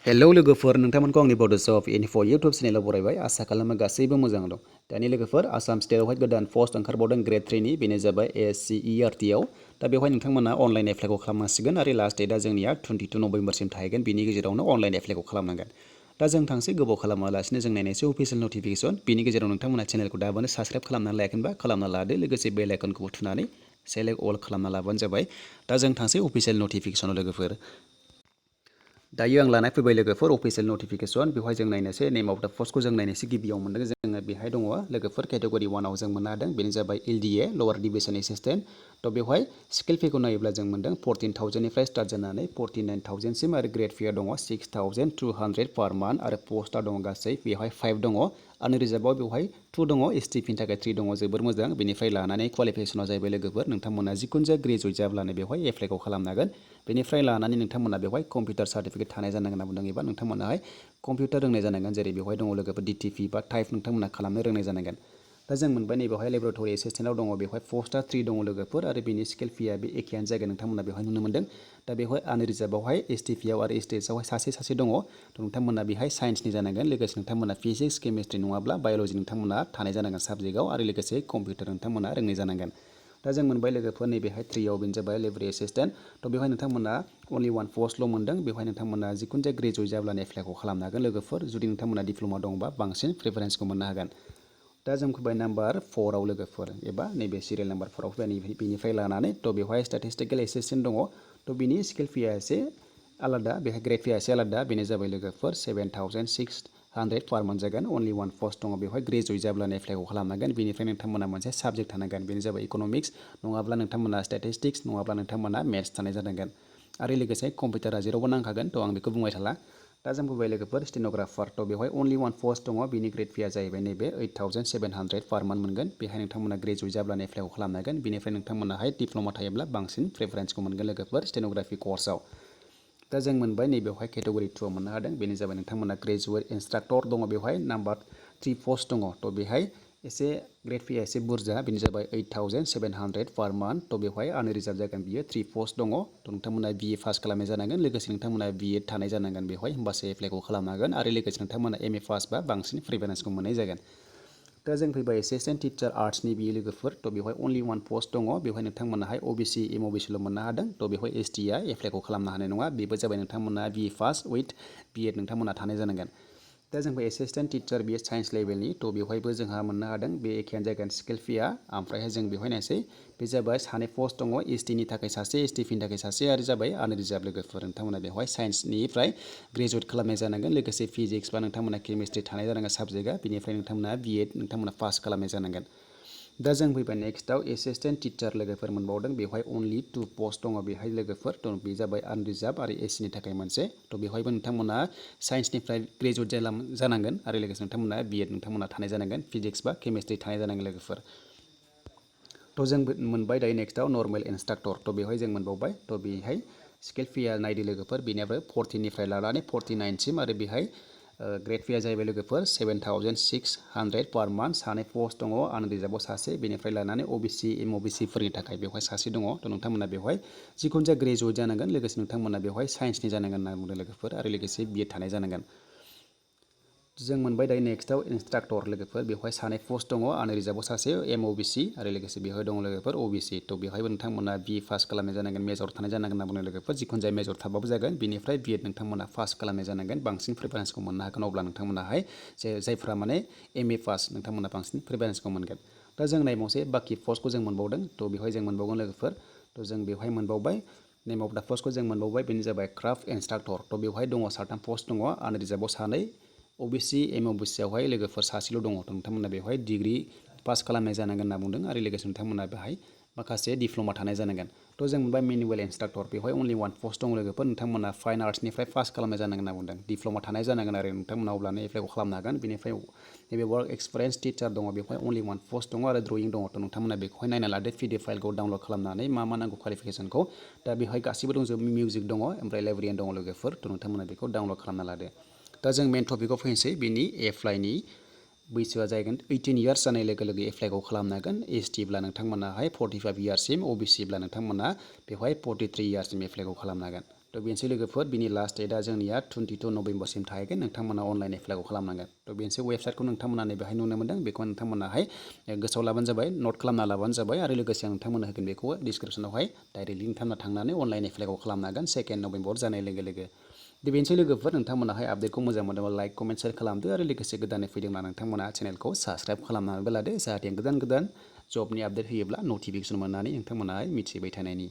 Hello लोगोफोर नोंथांमोनखौ आंनि बड' अफ इनफो इउट्यूब चेनेलाव बरायबाय आसा खालामो गासैबो मोजां दं। दानि लोगोफोर आसाम स्टेटआवहाय गोदान पस्ट ओंखारबावदों ग्रेड 3 नि बेनो जाबाय SCERT आव दा बेवहाय नोंथांमोना अनलाइन एप्लाइखौ खालामनांसिगोन आरो लास्ट डेटआ जोंनिया 22 नभेम्बरसिम थाहैगोन बिनि गेजेरावनो अनलाइन एप्लाइखौ खालामनांगोन। दा जों थांसै गोबाव खालामालासिनो जों नायनायसै अफिशियेल नटिफिकेशन बिनि गेजेराव नोंथांमोना चेनेलखौ दाबानो साबस्क्राइब खालामनानै लायाखैनोबा खालामना लादो लोगोसे बेल आइकनखौ थुनानै सेलेक्ट अल खालामना लाबानो जाबाय। दा जों थांसै अफिशियेल नटिफिकेशनाव लोगोफोर। दायो आं लानाय फैबाय लोगोफोर अफिशियेल नटिफिकेशन बेवहाय जों नायनोसै नेम अफ द पस्टखौ जों नायनोसै गिबियाव मोनदों जोङो बेहाय दङ लोगोफोर केटेगरि 1 आव जों मोननो हादों बेनो जाबाय LDA लवार डिभिजन एसिस्टेन्ट। थ' बेवहाय स्केल पेखौ नायोब्ला जों मोनदों 14,000 निफ्राय स्टार्ट जानानै 49,000 सिम आरो ग्रेड फेया दङ 6,200 पार मान्थ आरो पस्टआ दङ गासै बेवहाय 5 दङ आनरिजार्भआव बेवहाय 2 दङ STPनि थाखाय 3 दङ जोबोर मोजां। बेनिफ्राय लानानै क्वालिफिकेसनाव जाहैबाय लोगोफोर नोंथांमोना जिखुनु जाया ग्रेजुवेट जाब्लानो बेवहाय एप्लाइखौ खालामनो हागोन। बेनिफ्राय लानानै नोंथांमोना बेवहाय कम्पिउटार सार्टिफिकेट थानाय जानांगोन होनना बुंदों एबा नोंथांमोनाहाय कम्पिउटार रोंनाय जानांगोन जेरै बेवहाय दङ लोगोफोर DTP बा टाइप नोंथांमोना खालामनो रोंनाय जानांगोन। दा जों मोनबाय नैबेवहाय लेबरेटरि एसिस्टेन्टआव दङ बेवहाय पस्टआ 3 दङ लोगोफोर आरो बेनि स्केल फिया बे एखेयानो जायगायाव नोंथांमोना बेवहाय नुनो मोनदों। दा बेवहाय आनरिजार्भआवहाय STPआव आरो STSआवहाय सासे दङ थ' नोंथांमोना बेहाय साइन्सनि जानांगोन लोगोसे नोंथांमोना फिजिक्स केमिस्ट्रि नङाब्ला बाय'लजि नोंथांमोना थानाय जानांगोन साबजेक्टआव आरो लोगोसे कम्पिउटार नोंथांमोना रोंनाय जानांगोन। दा जों मोनबाय लोगोफोर नैबेहाय 3आव बेनो जाबाय लेबरेटरि एसिस्टेन्ट। थ' बेवहाय नोंथांमोना अनलि 1 पस्टल' मोनदों बेवहाय नोंथांमोना जिखुनु जाया ग्रेजुवेट जाब्लानो एप्लाइखौ खालामनो हागोन लोगोफोर जुदि नोंथांमोना डिप्ल'मा दंबा बांसिन प्रिफारेन्सखौ मोननो हागोन। दा जों फैबाय नाम्बार 4 आव लोगोफोर एबा नैबे सिरियेल नाम्बार 4 आव फैबाय बेनिफ्राय लानानै थ' बेवहाय स्टेटिस्टिकेल एसिस्टेन्ट दङ थ' बिनि स्केल फिया एसे आलादा बेहाय ग्रेड फिया एसे आलादा बेनो जाबाय लोगोफोर 7,600 पार मान्थ जागोन अनलि 1 पस्ट दङ बेवहाय ग्रेजुवेट जाब्लानो एप्लाइखौ खालामनांगोन। बेनिफ्राय नोंथांमोना मोनसे साबजेक्ट थानांगोन बेनो जाबाय इक'नमिक्स नङाब्ला नोंथांमोना स्टेटिस्टिक्स नङाब्ला नोंथांमोना मेथ्स थानाय जानांगोन आरो लोगोसे कम्पिउटारा जेरावबो नांखागोन थ' आं बेखौ बुंबाय थाला। दा जों फैबाय लोगोफोर स्टेन'ग्राफार थ' बेवहाय अनलि 1 पस्ट दङ बिनि ग्रेड फिया जाहैबाय नैबे 8,700 पार मान्थ मोनगोन बेहाय नोंथांमोना ग्रेजुवेट जाब्लानो एप्लाइखौ खालामनो हागोन। बेनिफ्राय नोंथांमोनाहाय डिप्ल'मा थायोब्ला बांसिन प्रिफारेन्सखौ मोनगोन लोगोफोर स्टेन'ग्राफि कर्सआव। दा जों मोनबाय नैबेवहाय केटेगरि 2 आव मोननो हादों बेनो जाबाय नोंथांमोना ग्रेजुवेट इन्सट्राक्टर दङ बेवहाय नाम्बार 3 पस्ट दङ थ' बेहाय एसे ग्रेड फिया एसे बुरजा बेनो जाबाय 8,700 पार मान्थ थ' बेवहाय आनरिजार्भ जागोन बियो 3 पस्ट दङ थ' नोंथांमोना BA पास खालामनाय जानांगोन लोगोसे नोंथांमोना BEd थानाय जानांगोन बेवहाय होमबासो एप्लाइखौ खालामनो हागोन आरो लोगोसे नोंथांमोना MA पास बा बांसिन प्रिफारेन्सखौ मोननाय जागोन। दा जों फैबाय एसिस्टेन्ट टिचार आर्ट्सनि बियो लोगोफोर थ' बेवहाय अनलि 1 पस्ट दङ बेवहाय नोंथांमोनाहाय OBC MOBCल' मोननो हादों थ' बेवहाय STआ एप्लाइखौ खालामनो हानाय नङा बेबो जाबाय नोंथांमोना BA पास विथ BEd नोंथांमोना थानाय जानांगोन। दा जोंबो एसिस्टेन्ट टिचार बियो साइन्स लेभेलनि थ' बेवहायबो जोंहा मोननो हादों बे एखेयानो जागोन स्केल फिया ओमफ्रायहाय जों बेवहाय नायसै बे जाबाय सानै पस्ट दङ STनि थाखाय सासे STPनि थाखाय सासे आरो जाबाय आनरिजार्भ लोगोफोर नोंथांमोना बेवहाय साइन्सनिफ्राय ग्रेजुवेट खालामनाय जानांगोन लोगोसे फिजिक्स बा नोंथांमोना केमिस्ट्रि थानाय जानांगोन साबजेक्टआ बेनिफ्राय नोंथांमोना BEd नोंथांमोना पास खालामनाय जानांगोन। दा जों फैबाय नेक्स्टआव एसिस्टेन्ट टिचार लोगोफोर मोनबावदों बेवहाय अनलि 2 पस्ट दङ बेहाय लोगोफोर थ' बे जाबाय आनरिजार्भ आरो SCनि थाखाय मोनसे थ' बेवहायबो नोंथांमोना साइन्सनिफ्राय ग्रेजुवेट जानांगोन आरो लोगोसे नोंथांमोना BEd नोंथांमोना थानाय जानांगोन फिजिक्स बा केमिस्ट्रि थानाय जानांगोन लोगोफोर। थ' जों मोनबाय दायो नेक्स्टआव नर्मेल इन्सट्राक्टर थ' बेवहाय जों मोनबावबाय थ' बेहाय स्केल फिया नायदो लोगोफोर बेनियाबो 14निफ्राय लानानै 49 सिम आरो बेहाय ग्रेड फिया जाहैबाय लोगोफोर 7,600 पार मान्थ सानै पस्ट दङ आनरिजार्भआव सासे बेनिफ्राय लानानै OBC MOBC फोरनि थाखाय बेवहाय सासे दङ थ' नोंथांमोना बेवहाय जिखुनु जाया ग्रेजुवेट जानांगोन लोगोसे नोंथांमोना बेवहाय साइन्सनि जानांगोन होनना बुंदों लोगोफोर आरो लोगोसे BEd थानाय जानांगोन। जों मोनबाय दायो नेक्स्टआव इन्सट्राक्टर लोगोफोर बेवहाय सानै पस्ट दङ आनरिजार्भआव सासे MOBC आरो लोगोसे बेवहाय दङ लोगोफोर OBC थ' बेवहायबो नोंथांमोना BE पास खालामनाय जानांगोन मेजर थानाय जानांगोन होनना बुंदों लोगोफोर जिखुनु जाया मेजर थाबाबो जागोन बेनिफ्राय BEd नोंथांमोना पास खालामनाय जानांगोन बांसिन प्रिफारेन्सखौ मोननो हागोन अब्ला नोंथांमोनाहाय जायफ्रा माने MA पास नोंथांमोना बांसिन प्रिफारेन्सखौ मोनगोन। दा जों नायबावनोसै बाखि पस्टखौ जों मोनबावदों थ' बेवहाय जों मोनबावगोन लोगोफोर थ' जों बेवहाय मोनबावबाय नेम अफ दा पस्टखौ जों मोनबावबाय बेनो जाबाय क्राफ्ट इन्सट्राक्टर थ' बेवहाय दङ 3 पस्ट दङ आनरिजार्भआव सानै OBC MOBCआवहाय लोगोफोर सासेल' दङ थ' नोंथांमोना बेवहाय डिग्रि पास खालामनाय जानांगोन होनना बुंदों आरो लोगोसे नोंथांमोना बेहाय माखासे डिप्ल'मा थानाय जानांगोन। थ' जों मोनबाय मेनुवेल इन्सट्राक्टर बेवहाय अनलि 1 पस्ट दङ लोगोफोर नोंथांमोना फाइन आर्ट्सनिफ्राय पास खालामनाय जानांगोन होनना बुंदों डिप्ल'मा थानाय जानांगोन आरो नोंथांमोना अब्लानो एप्लाइखौ खालामनो हागोन। बेनिफ्राय नैबे वार्क एक्सपिरियेन्स टिचार दङ बेवहाय अनलि 1 पस्ट दङ आरो ड्रयिं दङ थ' नोंथांमोना बेखौहाय नायना लादो PDF फाइलखौ डाउनलड खालामनानै मा नांगौ क्वालिफिकेसनखौ दा बेवहाय गासिबो दंजोबो मिउजिक दङ ओमफ्राय लाइब्रेरियान दङ लोगोफोर थ' नोंथांमोना बेखौ डाउनलड खालामना लादो। दा जों मेन टपिकआव फैनोसै बिनि एप्लाइनि बैसोआ जागोन 18 इयार्स जानाय लोगो लोगो एप्लाइखौ खालामनो हागोन। STब्ला नोंथांमोनाहाय 45 इयार्ससिम OBCब्ला नोंथांमोना बेवहाय 43 इयार्ससिम एप्लाइखौ खालामनो हागोन। थ' बेनोसै लोगोफोर बिनि लास्ट डेटआ जोंनिया 22 नभेम्बरसिम थाहैगोन नोंथांमोना अनलाइन एप्लाइखौ खालामनांगोन थ' बेनोसै वेबसाइटखौ नोंथांमोना बेहाय नुनो मोनदों बेखौ नोंथांमोनाहाय गोसोआव लाबानो जाबाय नट खालामना लाबानो जाबाय आरो लोगोसे आं नोंथांमोननो होगोन बेखौ डिसक्रिपसनावहाय डाइरेक्टलि नोंथांमोना थांनानै अनलाइन एप्लाइखौ खालामनो हागोन 2 नभेम्बर जानाय लोगो लोगो बेनोसै लोगोफोर नोंथांमोनाहाय आपडेटखौ मोजां मोनोबा लाइक कमेन्ट शेयार खालामदो आरो लोगोसे गोदानै फैदोंब्ला नोंथांमोना चेनेलखौ साबस्क्राइब खालामनानैबो लादो जाहाथे गोदान जबनि आपडेट होयोब्ला नटिफिकेसन मोननानै नोंथांमोनाहाय मिथिबाय थानायनि